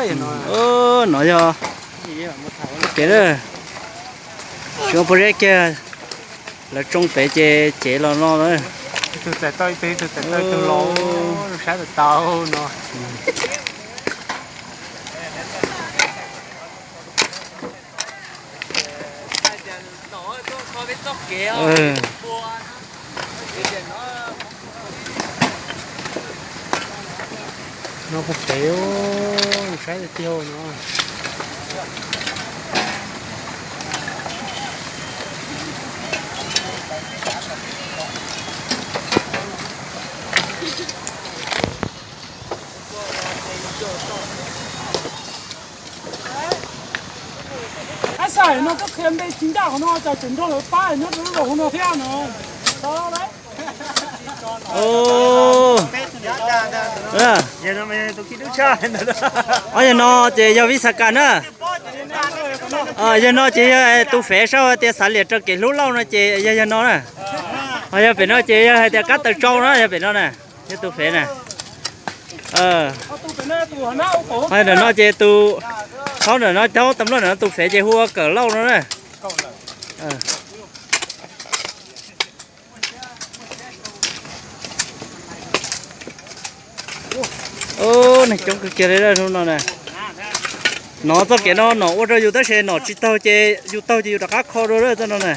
Ub, no yog kev lawm. Tsis muaj pob zeb kiag, lawv tsoo pem ces cev los no lawm. Ib tug txais tau ib tug, ib tug txais tau ib tug los, saib tau tau no. No puag pem, saib tiag no. Ab, xaim no koj qhia npe tsis ncaj qhov no, cas tseem nrog lawv pab nyob rau lub zos hauv no thiab no. Ob, yog no ces yog vij xav kas na. Yog no ces yog tus fev saib tias xav liam raws kev hlub lauj no ces yog yog no na. Ho yog pem no ces yog hais tias kab taws tsau na, yog pem no na, yog tus fev na. Ho ntawm no ces tus, thaub ntawm no, thaub tas nplaj ntawm no tus fev ces hu ua Kawm Lauj no na. Neeg coob kawg kiag li hnub no na. Nov txoj kev no nom ua rau yus tab sis nom tsis taug ces yus taug ces yus rov qab kho dua lawm txoj no na.